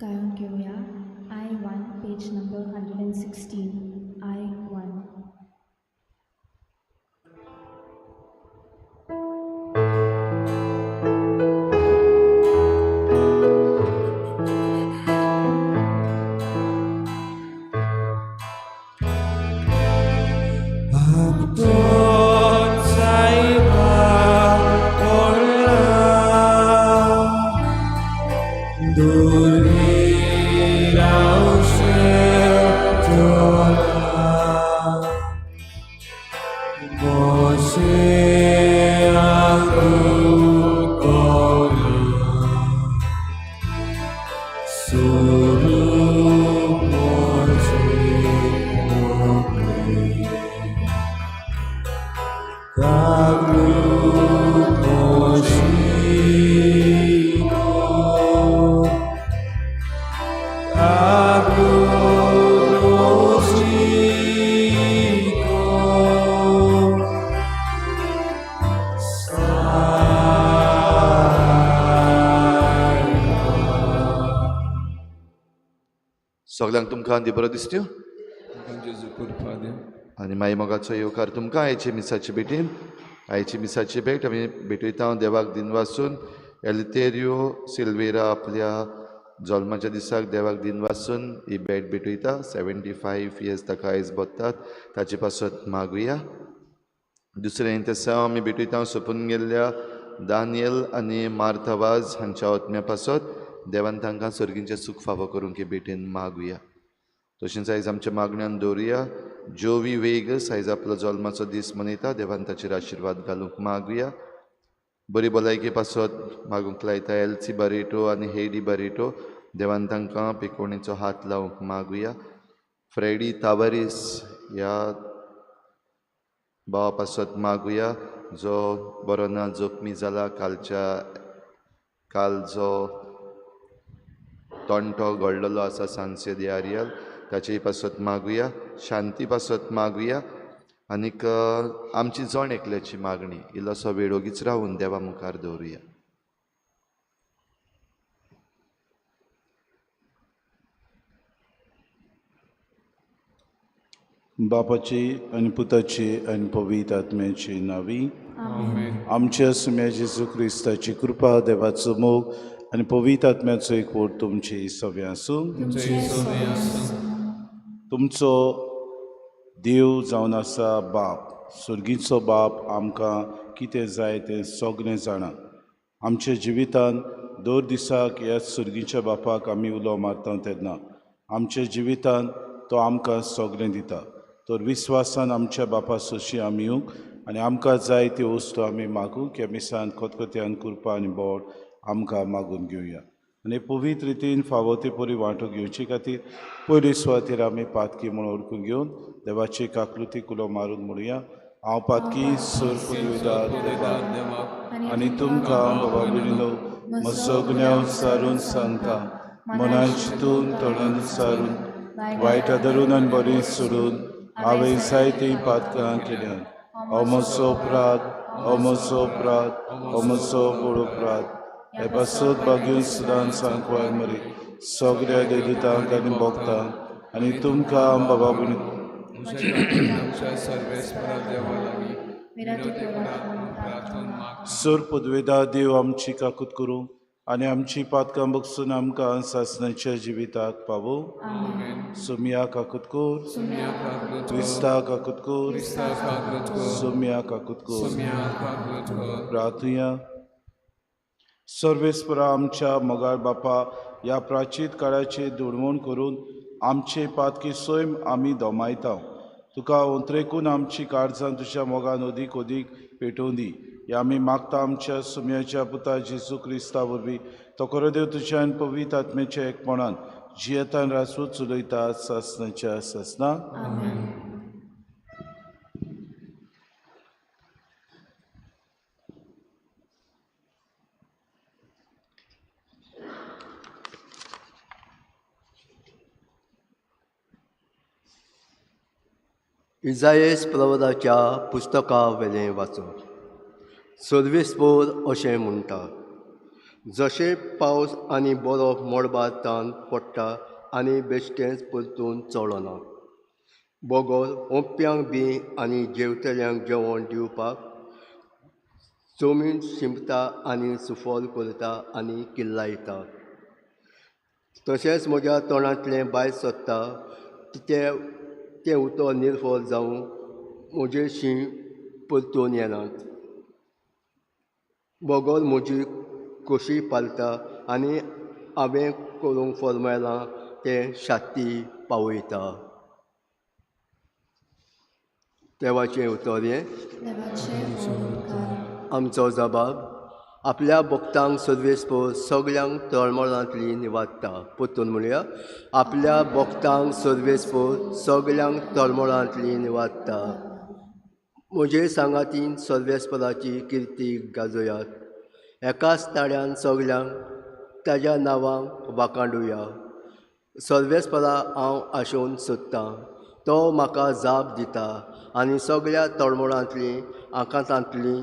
गायन घेवया I1 page number 116 I1. सगळ्यांक तुमकां दी बरो दिसत्यो आनी माई मोगाचो येवकार तुमकां आयची मिसाची भेटीन. आयची मिसाची भेट आमी भेटयता देवाक दिनवासून. एलितेरियो सिल्वेरा आपल्या जल्माच्या दिसाक देवाक दिनवासून ही भेट भेटयता. 75 इयर्स ताका आयज भोगतात, ताचे पासत मागुया. दुसरें तेसांव आमी भेटयता सोंपून गेल्ल्या दानियल आनी मार्था वाज हांच्या आत्म्या पासत देवान तांकां सर्गींचें सूख फावो करूंक हे भेटेन मागुया. तशेंच आयज आमच्या मागण्यान दवरुया जोवी वेगस आयज आपलो जल्माचो दीस मनयता, देवान ताचेर आशिर्वाद घालूंक मागुया. बरी भलायके पासत मागूंक लायता एल्सी बारेटो आनी हेडी बारेटो, देवान तांकां पिकोवणेचो हात लावंक मागुया. फ्रेडी तावरीस ह्या भावा पासत मागुया जो बरो ना जखमी जाला काल जो तोंटो घडलेलो आसा सांसे दे आरियल, ताचे पासत मागुया. शांती पासत मागुया. आनीक आमची जण एकल्याची मागणी इल्लोसो वेळ ओगीच रावून देवा मुखार दवरुया. बापाची आनी पुताची आनी पवित्र आत्म्याची नावी आमच्या सुम्या जेजू क्रिस्ताची कृपा, देवाचो मोग आनी पवित्र आत्म्याचो एकवट तुमची सगळें आसूं. तुमचो देव जावन आसा बाप, सर्गीचो बाप आमकां कितें जाय तें सगळें जाणा. आमच्या जिवितान दर दिसाक ह्या सर्गीच्या बापाक आमी उलो मारता तेन्ना आमच्या जिवितान तो आमकां सगळें दिता. तर विस्वासान आमच्या बापा सोशी आमी येवंक आनी आमकां जाय त्यो वस्तू आमी मागूंक ह्या मिसान खतखत्यान कृपा आनी बोट आमकां मागून घेवया. आनी पवित्र रितीन फावो ते परी वांटो घेवचे खातीर पयले सुवातेर आमी पातकी म्हूण ओळखून घेवन देवाची काकलुती उलो मारून म्हणुया, हांव पातकी सर पुदविदार देवाक आनी तुमकां बाबा भयणीनो म्हजो गुन्यांव सारून सांगता, मनान चिंतून तोंडान सारून वायट धरून आनी बरें सोडून हांवें जायतीं पातकां केल्यात. हो म्हजो अपराध, हो म्हजो अपराध, हो म्हजो व्हड अपराध. हे पासत बागीन सदां सांकवार मरी सगळ्या देवतांक आनी भोगतांक आनी तुमकां बाबा भयणी सर पदवेदा देव आमची काकूत करूं आनी आमची पातकां बगसून आमकां सासणाच्या जिविताक पावो. सुमिया काकूत कर, क्रिस्ता काकूत कर, सुमिया काकूत कर. प्रार्थुया. सर्वेस्परा आमच्या मोगाळ बापा, ह्या प्राचीन काळाचे दुडवण करून आमचे पातकी सैम आमी दोमायता. तुका ओंत्रेकून आमची काळजां तुज्या मोगान अदीक अदीक पेटोवन दी. ह्या आमी मागता आमच्या सुम्याच्या पुता जेजू क्रिस्ता वरवीं, तो खरो देव तुज्या आनी पवित्र आत्म्याच्या एकपणान जियेतान रासू चलयता सासणाच्या सासना. इजायस प्रवराच्या पुस्तका वेलें वाचप. सर्वेस्पोर अशें म्हणटा, जशें पावस आनी बरोफ मळबांत तान पडटा आनी बेश्टेंच परतून चडना, बगर ओंपप्यांक बी आनी जेवतल्यांक जेवण दिवपाक जमीन शिंपता आनी सुफल करता आनी किल्लायता. तशेंच म्हज्या तोंडांतलें भायर सोदता तें उतर निर्फळ जावं म्हजे शीं परतून येनात, बगर म्हजी खोशी पालता आनी हांवें करूंक फर्मायलां तें शाती पावयता. देवाचें उतर हें. आमचो जबाब आपल्या भक्तांक सर्वेस्पर सगल्यांक तळमळांतली निवाडटा. परतून म्हणया, आपल्या भक्तांक सर्वेस्पर सगल्यांक तळमळांतली निवाडटा. म्हजे सांगातीन सर्वेस्पराची किर्ती गाजयात, एकाच ताळ्यान सगल्यांक ताज्या नांवांक वाखाणुया. सर्वेस्परा हांव आशोवन सोदतां, तो म्हाका जाप दिता आनी सगळ्या तळमळांतली आकांतांतली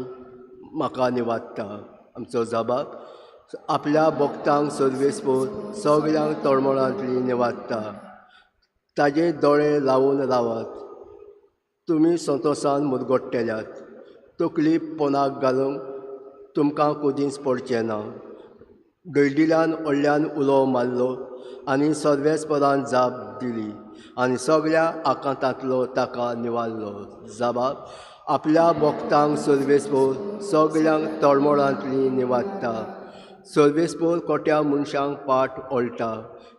म्हाका निवाडटा. आमचो जबाब आपल्या भक्तांक सर्वेस्पर सगल्यांक तळमळांतली निवाडटा. ताजे दोळे लावन रावात, तुमी संतोसान मुरगट्टेल्यात, तकली पोनाक घालूंक तुमकां कदींच पडचें ना. दळडिल्यान व्हडल्यान उलो मारलो आनी सर्वेस्परान जाप दिली आनी सगळ्या आकांतांतलो ताका निवारलो. जबाब आपल्या भक्तांक सर्वेस्पर सगल्यांक तळमळांतली निवाडटा. सर्वेस्पर कोट्या मनशांक पाट ओळटा,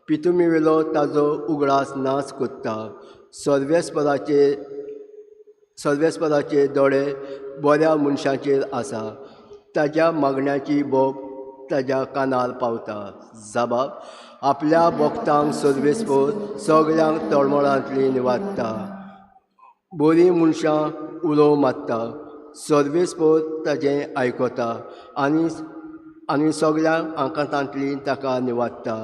पितुमीवेलो ताजो उगडास नाश करता. सर्वेस्पराचे दोळे बऱ्या मनशाचेर आसा, ताज्या मागण्याची बोब ताज्या कानार पावता. जबाब आपल्या भक्तांक सर्वेस्पर सगल्यांक तळमळांतली निवाडटा. बरीं मनशां उलो मारता, सर्वेस्पर ताजें आयकता आनी आनी सगळ्यांक आकांतांतली ताका निवाडटा.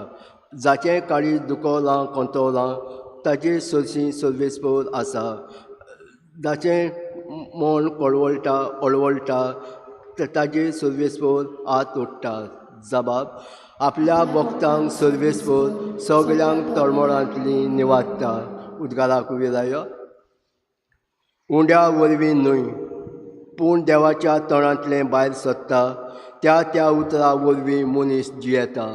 जाचें काळीज दुखवलां कोंतवलां ताजे सरशी सर्वेस्पर आसा, जाचें मन कळवळटा अळवळटा ताजे सर्वेस्पर हात ओडटा. जबाब आपल्या भक्तांक सर्वेस्पर सगल्यांक तळमळांतली निवाडटा. उद्गाराक विरायो उंड्या वरवीं न्हय पूण देवाच्या तोंडांतलें भायर सरता त्या त्या उतरा वरवीं मनीस जियेता.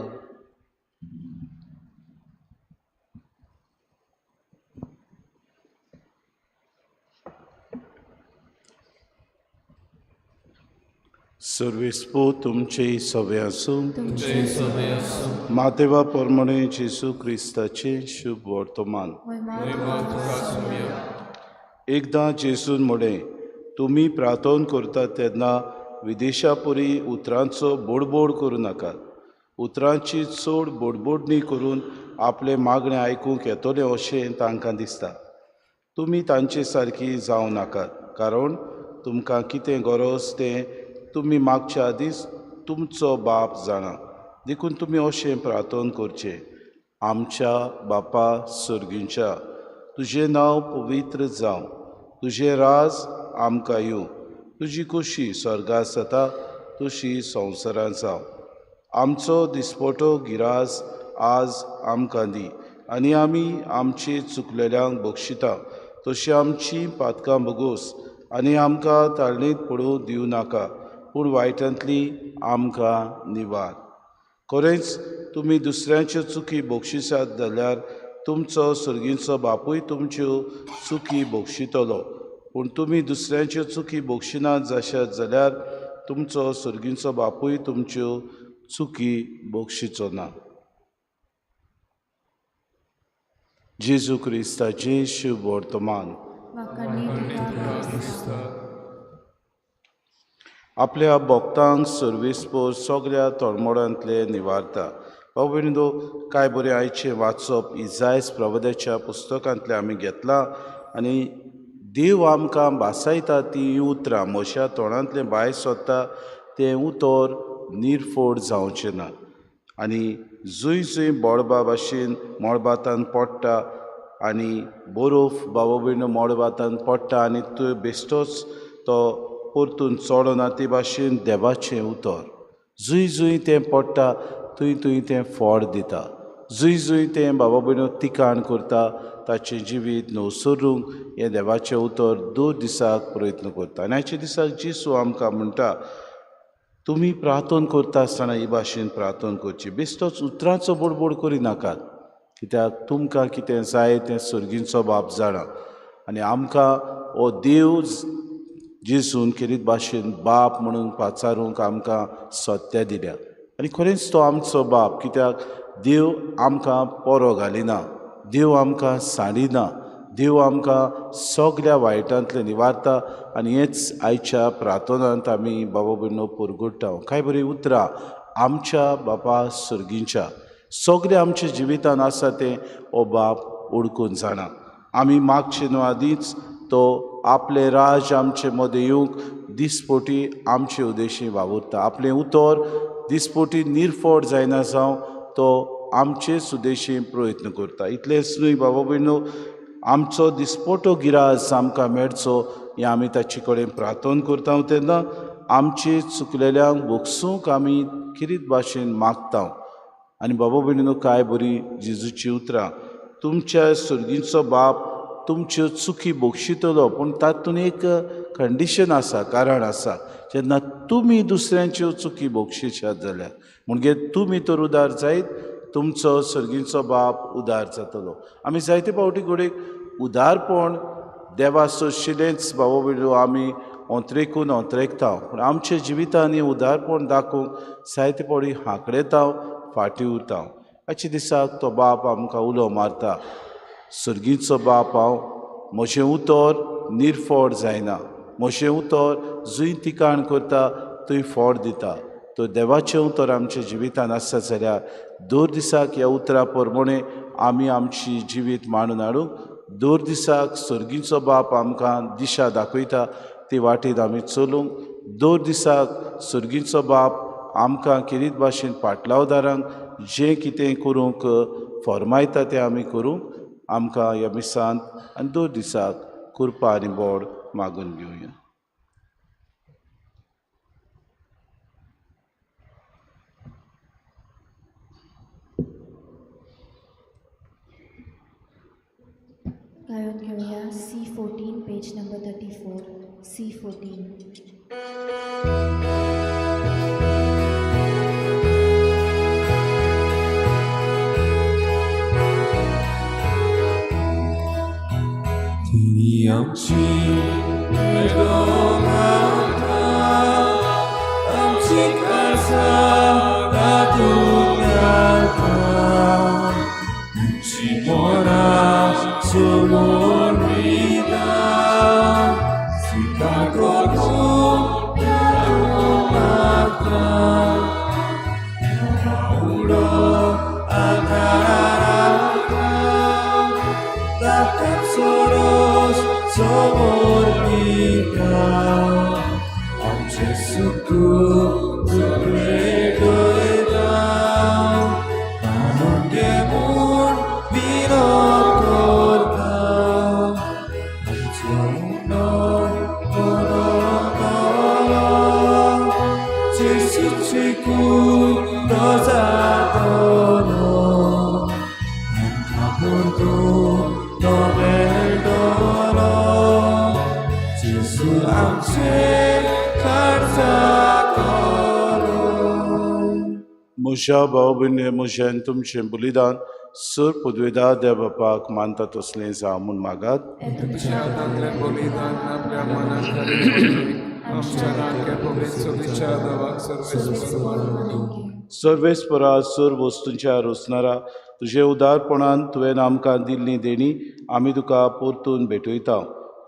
सर्वेस्पर तुमचे सवे आसूं. मातेवा प्रमाणे जेजू क्रिस्ताचें शुभ वर्तमान. एकदां जेजून म्हळें, तुमी प्रार्थना करतात तेन्ना विदेशा परी उतरांचो बोडबोड करूं नाकात. उतरांची चड बोडबोडणी करून आपलें मागणें आयकूंक येतलें अशें तांकां दिसता. तुमी तांचे सारकी जावं नाकात, कारण तुमकां कितें गरज तें तुमी मागच्या आदींच तुमचो बाप जाणा. देखून तुमी अशें प्रार्थना करचें: आमच्या बापा सर्गींच्या, तुजें नांव पवित्र जावं, तुजें राज आमकां येवं, तुजी खोशी स्वर्गांत जाता तशी संवसारांत जावं. आमचो दिसपटो गिरास आज आमकां दी आनी आमी आमचे चुकलेल्यांक बक्षिता तशी आमची पातकां भोगोस आनी आमकां ताळणींत पडूं दिवं नाका, पूण वायटांतली आमकां निवार. खरेंच तुमी दुसऱ्यांच्यो चुकी बक्षिसात जाल्यार तुमचो सर्गीचो बापूय तुमच्यो चुकी बक्षितलो, पूण तुमी दुसऱ्यांच्यो चुकी बक्षिनात जाशात जाल्यार तुमचो सर्गीचो बापूय तुमच्यो चुकी बक्षिचो ना. जेजू क्रिस्ताचें शुभ वर्तमान. आपल्या भक्तांक सर्वेस्पर सगळ्या तळमळांतले निवारता. भाव भयणींनो, काय बरें आयचें वाचप इजायस प्रवाद्याच्या पुस्तकांतलें आमी घेतलां आनी देव आमकां भासायता ती उतरां म्हज्या तोंडांतलें भायर सोदता तें उतर निर्फोड जावचें ना. आनी जंय जंय बोळबा भाशेन मळबांतान पडटा आनी बरोफ बाबा भयणो मळबांतान पडटा आनी तो बेश्टोच तो परतून चडना, ते भाशेन देवाचें उतर जूय जूय तें पडटा थंय थंय तें फळ दिता. जूय जूय तें बाबा भयणो तिकाण करता ताचें जिवीत नवसरूंक हें देवाचें उतर दर दिसाक प्रयत्न करता. आनी आयच्या दिसाक जेजू आमकां म्हणटा, तुमी प्रार्थना करता आसतना ही भाशेन प्रार्थना करची, बेश्टोच उतरांचो बोडबोड करिनाकात, कित्याक तुमकां कितें जाय तें सर्गीचो बाप जाणा. आनी आमकां हो देव जेजून खेरीत भाशेन बाप म्हणून पाचारूंक आमकां सत्या दिल्या. आनी खरेंच तो आमचो बाप, कित्याक देव आमकां पोरो घालिना, देव आमकां सांडिना, देव आमकां सगल्या वायटांतलें निवारता. आनी हेंच आयच्या प्रार्थनांत आमी बाबा भयणो परगट्टा. कांय बरीं उतरां आमच्या बापा सर्गींच्या सगळें आमच्या जिवितान आसा तें हो बाप ओळखून जाणा. आमी मागचे न्हू आदींच तो आपलें राज आमचे मदें येवंक दिसपोटी आमचे उदेशी वावुरता. आपलें उतर दिसपोटी निर्फोट जायना जावं तो आमचे सुदेशी प्रयत्न करता. इतलेंच न्हय बाबा भयणो, आमचो दिसपोटो गिरास आमकां मेळचो हें आमी ताचे कडेन प्रार्थना करता तेन्ना आमचे चुकलेल्यांक भोगसूंक आमी खेरीत भाशेन मागता. आनी बाबा भयणीनो, कांय बरी जेजूची उतरां, तुमच्या सर्गीचो बाप तुमच्यो चुकी भोगशितलो, पूण तातूंत एक कंडिशन आसा, कारण आसा, जेन्ना तुमी दुसऱ्यांच्यो चुकी भोगशिशात जाल्यार म्हणजे तुमी तर उदार जायत, तुमचो सर्गीचो बाप उदार जातलो. आमी जायते फावटी घडयेक उदारपण देवा सोशिलेंच बाबा भयणो आमी ओंत्रेकून ओंत्रेकता, पूण आमच्या जिवितांनी उदारपण दाखोवंक जायते फावटी हांकडेता, फाटीं उरता. आयच्या दिसाक तो बाप आमकां उलो मारता, सर्गीचो बाप हांव, म्हजें उतर निर्फोड जायना, म्हजें उतर जंय तिकाण करता थंय फोड दिता. तर देवाचें उतर आमच्या जिवितान आसता जाल्यार दर दिसाक ह्या उतरा प्रमाणे आमी आमची जिवीत मांडून हाडूंक दर दिसाक सर्गीचो बाप आमकां दिशा दाखयता ती वाटेन आमी चलूंक, दर दिसाक सर्गीचो बाप आमकां खेरीत भाशेन पाटलावदारांक जें कितें करूंक फर्मायता तें आमी करूंक आमकां ह्या मिसांत आनी दर दिसाक कृपा आनी बोड मागून घेवया. गायन घेवया C14 page number 34, C14. आमची मेळोंक आमची काळजां तातूंत घालता, आमची मनां सोडून वयता, स्विकार करून तातूंत मागता, उडो आदाराक ताका सोरोस समोर पिता, आमचें सुख सगळें दयता, मानून घे म्हूण विनोद करता, आमचो उणो उणो जेजूची कूड तो जातलो, आमकां परतून तो मेळटलो, जेजू आमचें काळजाक करो. म्हज्या भाव भयणी, म्हजें आनी तुमचें बलिदान सर पदवेदार देव बापाक मानता तसलें जावं म्हूण मागात. तुमच्या हातांतलें बलिदान आपल्या मनाक आमच्या नाक्या पवित्र देवाक सर्वेस्पर मानून. सर्वेस्परा सर वस्तूंच्या रोसणारा तुजे उदारपणान तुवें आमकां दिल्ली देणी आमी तुका परतून भेटयता,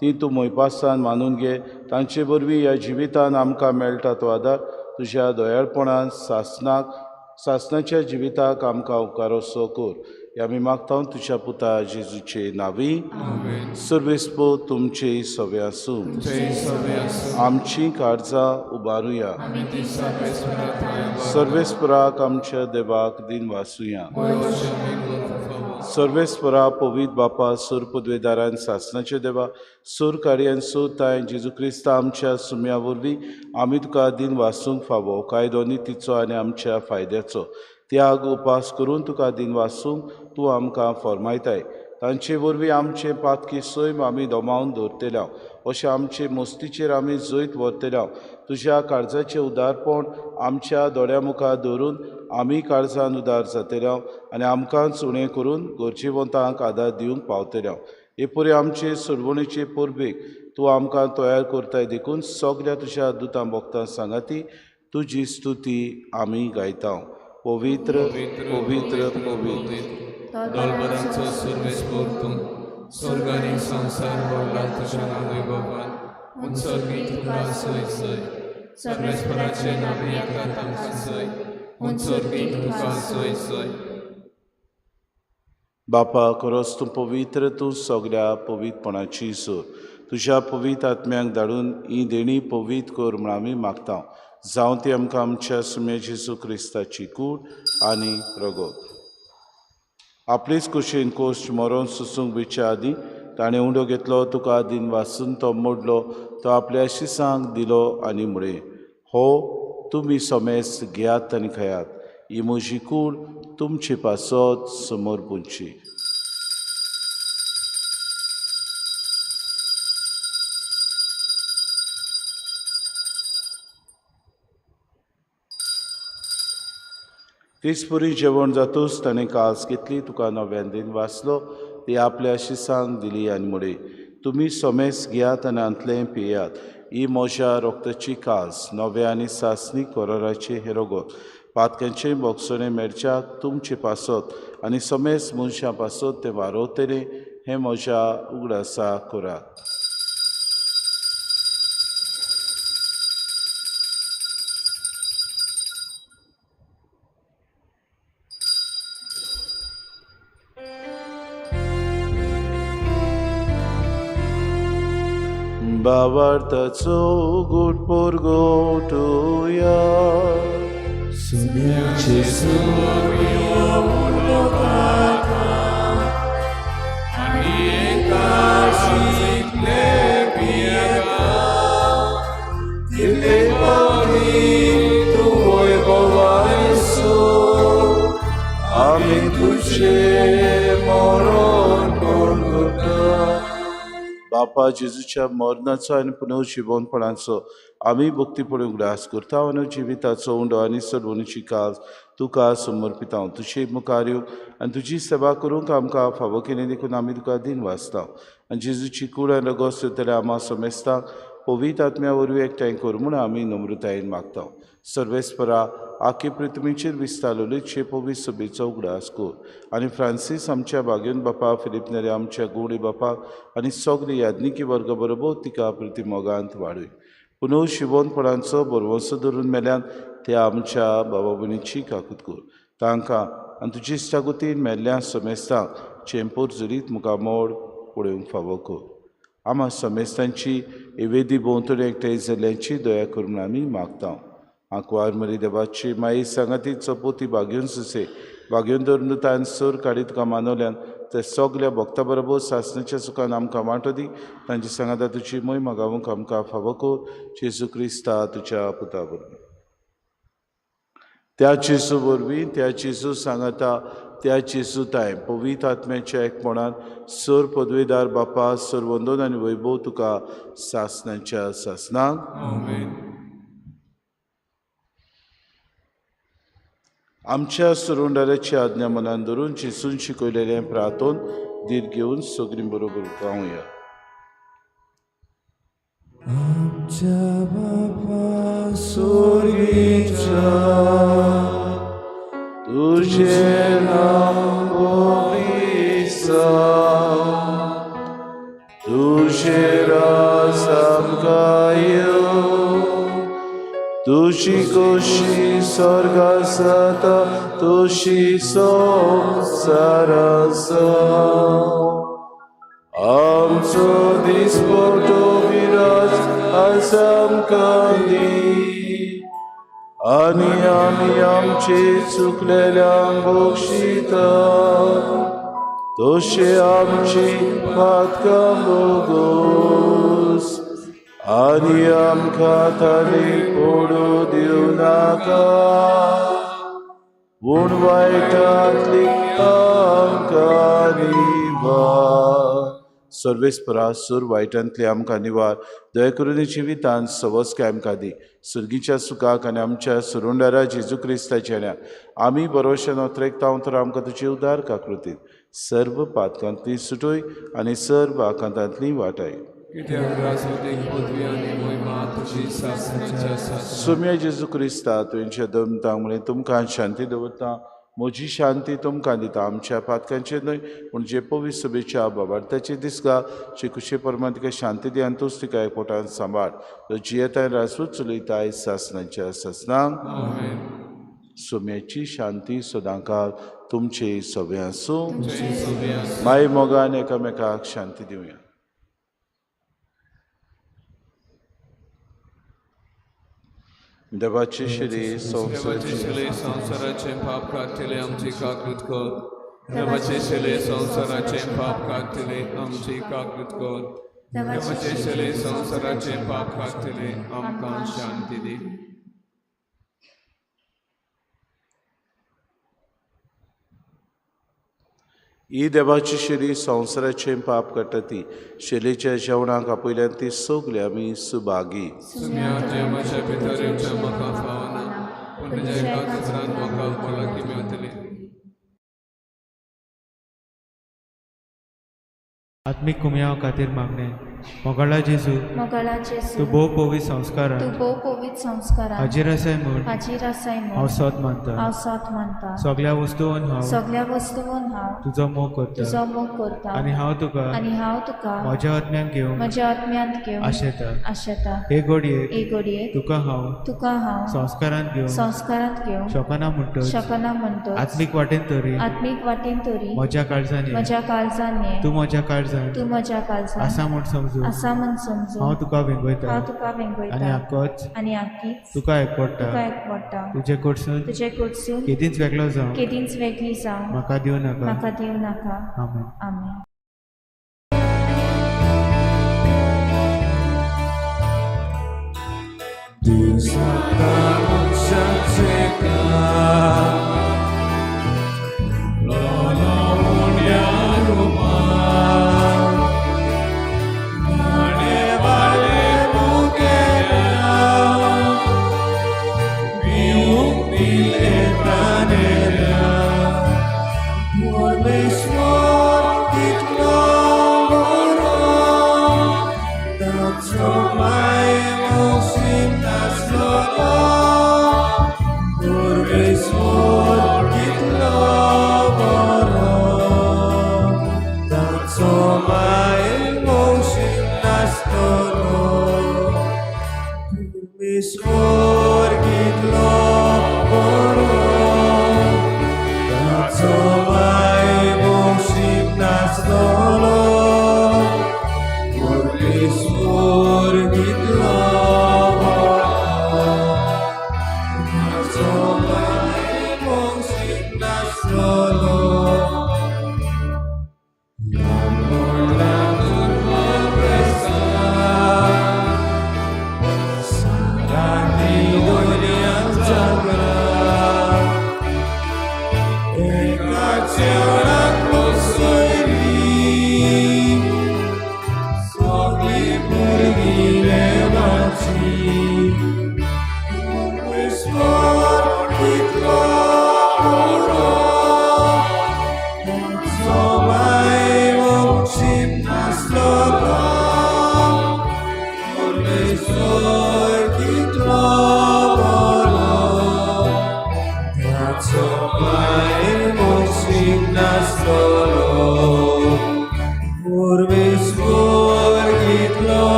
ती तूं मोयपासान मानून घे. तांचे वरवीं ह्या जिवितान आमकां मेळटा तो आदार तुज्या दयाळपणान सासनाक सासनाच्या जिविताक आमकां उपकारोसो कर. ह्या आमी मागता तुज्या पुता जेजूचे नांवी. सर्वेस्पर तुमचे सवे आसूं. आमची काळजां उबारुया. सर्वेस्पराक आमच्या देवाक दिन वासुया. सर्वेस्परा पवित्र बापा सूर पदवेदारान सासनाचे देवा सूर कार्यान सूर ताय जेजू क्रिस्ता आमच्या सुम्या वरवीं आमी तुका दिन वासूंक फावो कायदो नितीचो आनी आमच्या फायद्याचो त्याग उपास करून तुका दिन वासूंक तूं आमकां फॉर्मायताय. तांचे वरवीं आमचें पातकी सैम आमी दोमावन दवरतले अशें आमचे मस्तीचेर आमी जैत व्हरतले. तुज्या काळजाचें उदारपण आमच्या दोळ्या मुखार दवरून आमी काळजान उदार जातले आनी आमकांच उणें करून गरजेवंतांक आदार दिवंक पावतले. हे परी आमचे सोडवणेचे परबेक तूं आमकां तयार करताय देखून सगल्या तुज्या दुतां भोगतां सांगाती तुजी स्तुती आमी गायता. पवित्र पवित्र पवित्र दळबरांचो सर्वेस्पर तूं स्वर्गानी संवसार भरला तुज्या नांव वैभवान उंचर्गी तुका सय सय सर्वेस्पराचें नांव येता तांकां सय उंचर्गी तुका सय सय. बापा खरोच तूं पवित्र, तूं सगल्या पवित्रपणाची सूर. तुज्या पवित्र आत्म्यांक धाडून ही देणी पवित्र कर म्हूण आमी मागता. जावं ती आमकां आमच्या सुम्या जेजू क्रिस्ताची कूड आनी रगत. आपलेच कुशीन कोश्ट मरोन सोसूंक वेच्या आदीं ताणें उंडो घेतलो, तुका दिन वासून तो मोडलो, तो आपल्या शिसांक दिलो आनी म्हळें, हो तुमी समेस घेयात आनी खायात, ही म्हजी कूड तुमचे पासत समोर पुंची. तेचपरी जेवण जातूच ताणें कास घेतली, तुका नव्यान दिन वाचलो, ती आपल्या शिसांक दिली आनी म्हळें, तुमी सोमेस घेयात आनी हांतलें पियात, ही म्हज्या रोगताची कास नव्या आनी सासणी कोराराचे हें रगत पातक्यांचें बोगसणें मेळच्याक तुमचे पासत आनी समेस मनशां पासत तें वारोवतलें हें म्हज्या उगडासा करात. बाबार्थाचो गुट पोरगोटुया सुम्याचे सुम्यो लोकाता आनी एका शिकले पियेता तितले पावटी तूं वैभवायसो आमी तुजें मरण करता. बापा जेजूच्या मरणाचो आनी पुनर्जिवनपणाचो आमी भक्तीपणी उगडास करता आनी जिविताचो उंडो आनी सोडवणीची काज तुका समर्पिता. तुजे मुखार येवंक आनी तुजी सेवा करूंक आमकां फावो केली देखून आमी तुका दिन वाचता. आनी जेजूची कूड आनी रगत सोदतल्या आमा समेस्तांक पवित्र आत्म्या वरवीं एकठांय कर म्हूण आमी नम्रतायेन मागता. सर्वेस्परा आखी पृथ्वीचेर विस्तारलेले पवित्र सभेचो उगडास कर आनी फ्रांसीस आमच्या बागेवन बापा, फिलीप नेरी आमच्या गुवडी बापाक आनी सगळे याज्ञिकी वर्ग बरोबर तिका प्रतिमोगांत वाडय. पुनव शिवोनपणाचो बरवंसो धरून मेल्यान त्या आमच्या बाबा भयणीची काकूत कर. तांकां आनी तुजी इश्टागतीन मेल्ल्या समेस्तांक चेंपोर जरीत मुखामोड पळोवंक फावो कर. आमा समेस्तांची वेदी भोंवतणी एकठांय जाल्ल्यांची दया कर म्हूण आमी मागता. आंकवार मरी देवाची माई सांगाती चपोती बागेवन सुसे बागेवन धरून तान सूर काडीत तुका मानवल्यान ते सगल्या भक्ता बरोबर सासणाच्या सुखान आमकां वांटो दी. तांची सांगाता तुजी मोहिमा गावूंक आमकां फावो कर. जेजू क्रिस्ता तुज्या पुता वरवीं. त्या जेजू वरवीं, त्या जेजू सांगाता, त्या जेजू ताय पवित्र आत्म्याच्या एकपणान सर पदवेदार बापा सर वंदन आनी वैभव तुका सासणाच्या सासणाक. आमेन. आमच्या सुरुंडाराची आज्ञा मनान धरून जेजून शिकयलेलें प्रार्थोन धीर घेवन सगळीं बरोबर गावया. आमच्या बापा सुरीच्या तुझे नाव पवित्र जावं, तुझे राज आमकां येवं, तुजी खोशी स्वर्गात जाता तशी संवसारांत जावं. आमचो दिसपटो विराज आज आमकां दी आनी आमी आमचे चुकलेल्यांक बक्षिता तशी आमची पातकां भोगोस आनी आमकां ताणी पडूं दिवं नाका पूण वायटांतली आमकां निवार. सर्वेस्परा सूर वायटांतली आमकां निवार, दया करून जिवितांत सवस्काय आमकां दी. सुर्गीच्या सुखाक आनी आमच्या सुरुंडारा जेजू क्रिस्ताच्या न्या आमी बरोवशे नोत्रेकता तर आमकां तुजी उदार काकृतीत सर्व पातकांतली सुटोय आनी सर्व आकांतांतली वाटाय. सुम्या जेजू क्रिस्ता तुमच्या दमता म्हळें तुमकां शांती दवरता, म्हजी शांती तुमकां दिता. आमच्या पातकांचेर न्हय पूण जे पवित्र सभेच्या बाबार्थाचे दिसका जे कुशे परमान तिका शांती दी आनी तूच तिका एकवटान सांबाळ. तो जियेताय राजूच चलयताय सासनाच्या सासनांक. सुम्याची शांती सदांकाळ तुमचे सगळे आसूं. माय मोगान एकामेकाक शांती दिवया. देवाचे शिरी संवसाराचे पाप काडटले आमची काकृत कर. देवाचे शिले संवसाराचे पाप काडटले आमची काकृत कर. देवाचे शिले संवसाराचे पाप काडटले आमकां शांती दी. ही देवाची शिरी संवसाराचें पाप काडटा ती शिलेच्या जेवणाक आपयल्यान ती सगळी आमी सुभागी. जेवणाच्या भितर येवचें म्हाका फावना, पूण तुज्या एकाच उतरान म्हाका भलायकी मेळटली. आत्मीक कुमयाव खातीर मागणें. मोगाळा जेजू, मोगाळा जेजू, तूं भोव पवित्र संस्कारान तूं भोव पवित्र संस्कारान हाजीर आसाय म्हूण हाजीर आसाय म्हूण हांव सोद मानता. हांव सोद मानता. सगळ्या वस्तून हांव सगळ्या वस्तून हांव तुजो मोग करता तुजो मोग करता आनी हांव तुका आनी हांव तुका म्हज्या आत्म्यान घेवंक म्हज्या आत्म्यांत घेवंक आशेता. आशेता. हे घडयेक हे घडयेक तुका हांव तुका हांव संस्कारांत घेवंक संस्कारांत घेवंक शकना म्हणटच शकना म्हणटच आत्मीक वाटेन तरी आत्मीक वाटेन तरी म्हज्या काळजान ये. म्हज्या काळजान ये. तूं म्हज्या काळजान तूं म्हज्या काळजान आसा म्हूण समजून आसा म्हूण समजून हांव तुका वेंगयता हांव तुका वेंगयता आनी आकोच आनी आकीच तुका एकवडटा. तुका एकवडटा. तुजे कडसून तुजे कडसून केदींच वेगळो जावं केदींच वेगळी जावं म्हाका दिवं नाका. म्हाका दिवं नाका. आमेन. आमेन.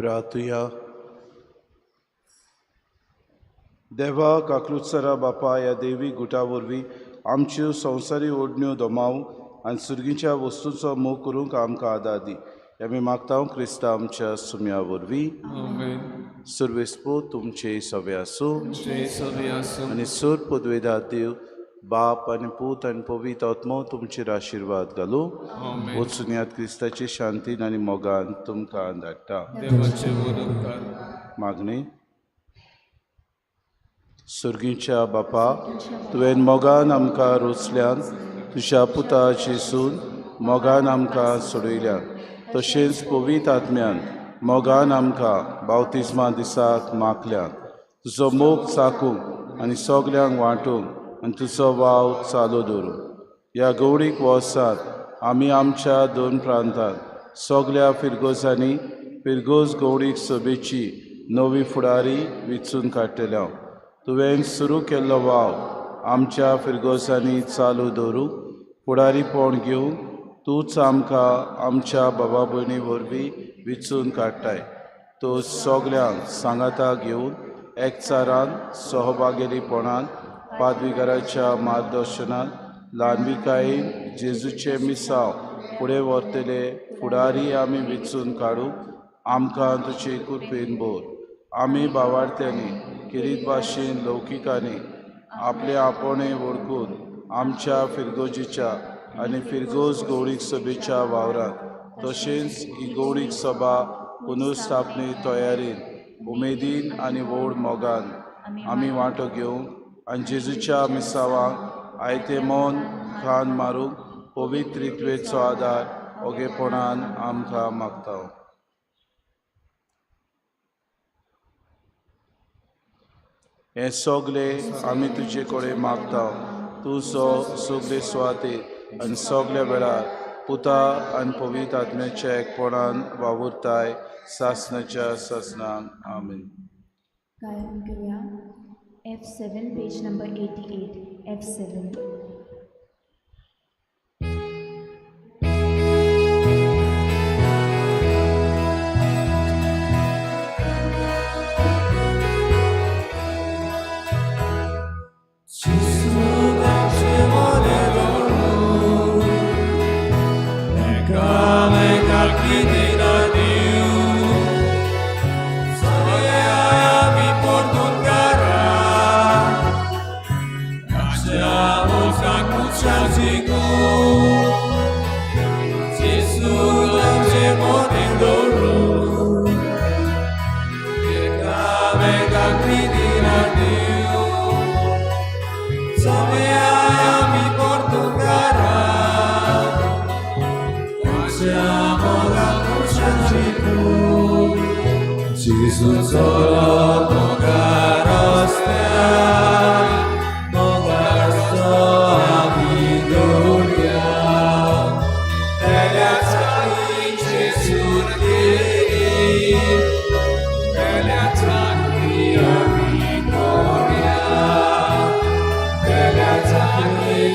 प्रार्थुया. देवा काकलुत्सरा बापा, ह्या देवी गुटा वरवीं आमच्यो संवसारी ओडण्यो दोमाव आनी सुर्गीच्या वस्तूंचो मोग करूंक आमकां आदार दी. आमी मागता क्रिस्ता आमच्या सुम्या वरवीं. आमेन. सुर्वेस्पो तुमचे सवे आसूं. तुमचे सवे आसूं. आनी सूर पदवेदार देव बाप आनी पूत आनी पवित्र आत्मो तुमचेर आशिर्वाद घालूं. आमेन. वचून यात क्रिस्ताची शांतीन आनी मोगान तुमकां धाडटा. देवाचे व्हड उपकार. मागणी. सुर्गीच्या बापा, तुवें मोगान आमकां रोचल्यान, तुज्या पुता जेसून मोगान आमकां सोडयल्यान, तशेंच पवित्र आत्म्यान मोगान आमकां बावतिज्मा दिसाक मागल्यान, तुजो मोग चाकूंक आनी सगल्यांक वांटूंक आनी तुजो वाव चालू दवरूं. ह्या गवडीक वर्सांत आमी आमच्या दोन प्रांतांत सगल्या फिरगोजांनी फिरगोज गवडीक सभेची नवी फुडारी विचून काडटले. तुवें सुरू केल्लो वाव आमच्या फिरगोजांनी चालू दवरूंक फुडारीपण घेवन तूंच आमकां आमच्या बाबा भयणी वरवीं विचून काडटाय. तो सगल्यांक सांगाता घेवन एकचारान सहभागेलीपणान पादविगाराच्या मार्गदर्शनान ल्हानविकायेन जेजूचे मिसांव फुडें व्हरतले फुडारी आमी विचून काडूंक आमकां तुजे कृपेन भर. आमी बावार्थ्यांनी किरीत भाशेन लौकिकांनी आपले आपोणे वळखून आमच्या फिरगोजीच्या आनी फिरगोज गौरीक सभेच्या वावरांत तशेंच ही गौरीक सभा पुनर्स्थापने तयारेन उमेदीन आनी व्हड मोगान आमी वांटो घेवंक आनी जेजूच्या मिसावांक आयते मन खान मारूंक पवित्र रित्वेचो आदार ओगेपणान आमकां मागता. हें सगलें आमी तुजे कडेन मागता, तूं जो सगले सुवातेर आनी सगल्या वेळार पुता आनी पवित्र आत्म्याच्या एकपणान वावुरताय सासनाच्या सासनाक. आमेन. गायन करूया F7, page number 88, F7.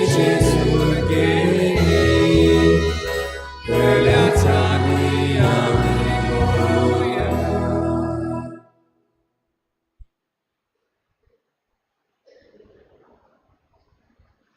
Gesù.